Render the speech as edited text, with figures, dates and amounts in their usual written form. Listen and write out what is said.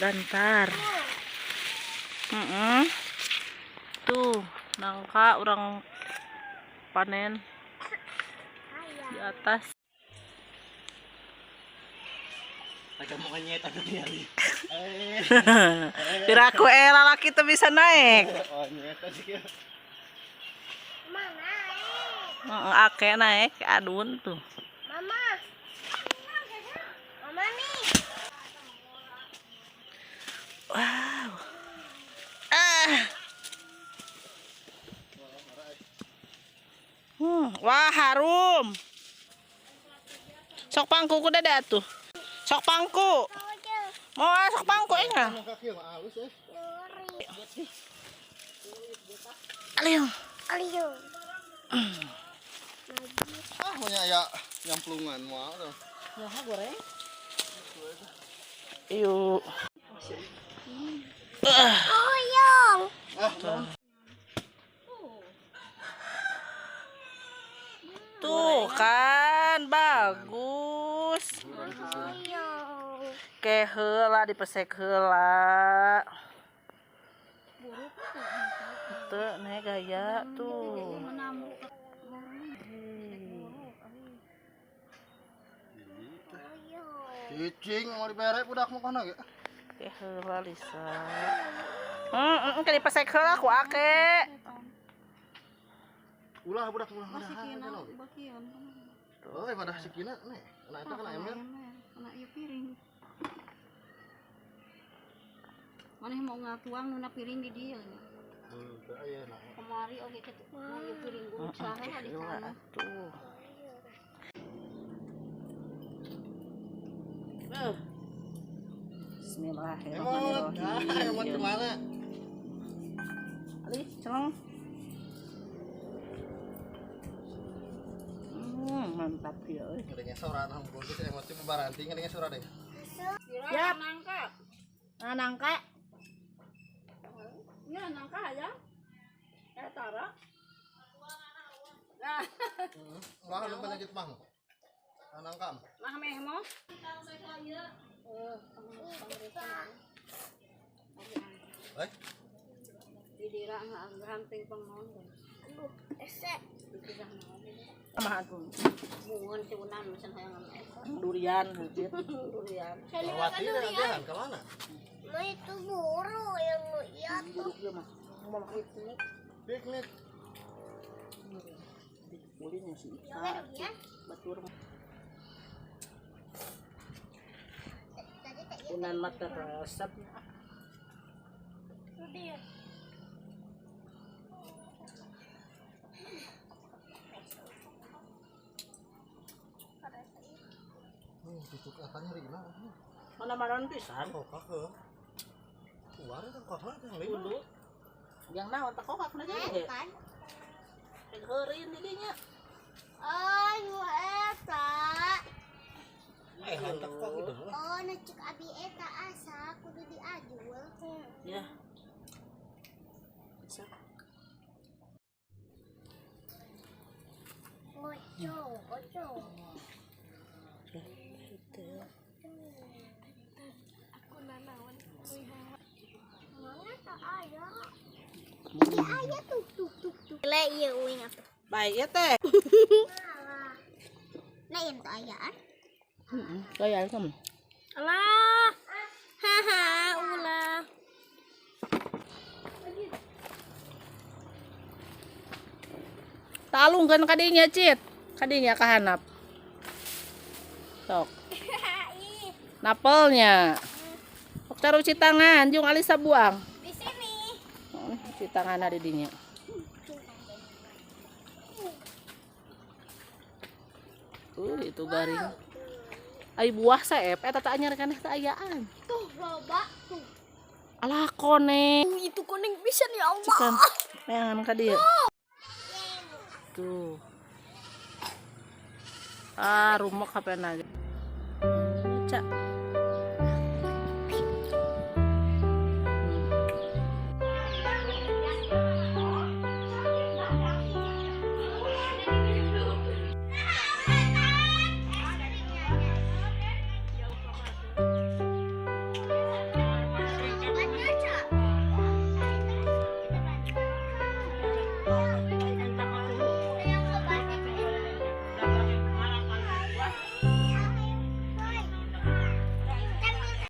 Gantar. Tuh, nangka urang panen di atas. Agak mau nyet ada nyari. Piraku lalaki tuh bisa naik. Oh, nyet aja. Mana? Heeh, ake naik adun tuh. Mama. Mama nih. Wow. Ah. Wah, harum. Sok pangku ku dada tuh. Sok pangku. Mau ah, sok pangku enggak? Kaki mah halus eh. Aliung. Ayo. Ah, punya ya nyamplungan mau tuh. Goreng. Yuk. Oyong. Tuh kan bagus. Oyong. Ke heula dipesek heula. Tuh, nih gaya tuh. Cicing mau dibere budak mau kana ge. Ke heula Lisa. Heeh, ke dipesek heula ku ake. Ulah budak ulah ada. Oh, pada sikina nih. Kena itu kena ember. Kena ieu piring. Maneh mau ngatuang nuna piring di dieu nya. Teu aya nah. Kamari oge kitu na ieu piring usaha di Heula tanah. Atuh. Emot, ah, emot Bismillahirrahmanirrahim. kemana? Ali, celeng. Mantap ya. Euy. Ngadenge sora nah unggul geus emot teh baranting ngadenge sora deh. Yap. Nangka. Nah, nangka. Ya nangka aja. Eh tara. Ulah lu penyakit mah. Nangkam. Mah meh mo. Eh, Di dira ngamping pangnon. Aduh, esek. Mah atuh. Bungon tiunan mesan hayangan eta. Durian heujeut. Durian. Wati deh ke mana? Ma itu buru yang iya tuh. Buruk ieu mah. Mau piknik. Piknik. Ulin si Ika. Ya. Batur. Unan mah resep. Udah. Cucuk katanya rina. Mana mana pisan. Kokak ke. Keluar itu kokak yang lima. Dulu. Yang naon tak kokak na ge. Kan? Heureun di dinya. Ayo eta. Eh, lantak kok gitu. Oh, nu cek abi eta asa kudu diajul. Ya. Bisa. Ngoco, ngoco. Itu. Aku nanaon. Mana tak aya? Iya aya tuh tuh tuh tuh. Le ieu uing atuh. Baik ya teh. Alah. Nah, yang tak ayaan. Heeh, kayak kamu. Alah. Haha, ulah. Talungkeun kadinya, Cit. Kadinya kahanap. Sok. Napelnya. Sok taruh cuci tangan, jeung Alisa buang. Di sini. Oh, cuci tangan ada dinya. Itu garing. Ai buah saep eta teh anyar kaneh teh ayaan. Tuh loba tuh. Alah koneng. Itu kuning pisan ya Allah. Cikan. Neangan ka dieu. Tuh. Ah, rumek HP-na.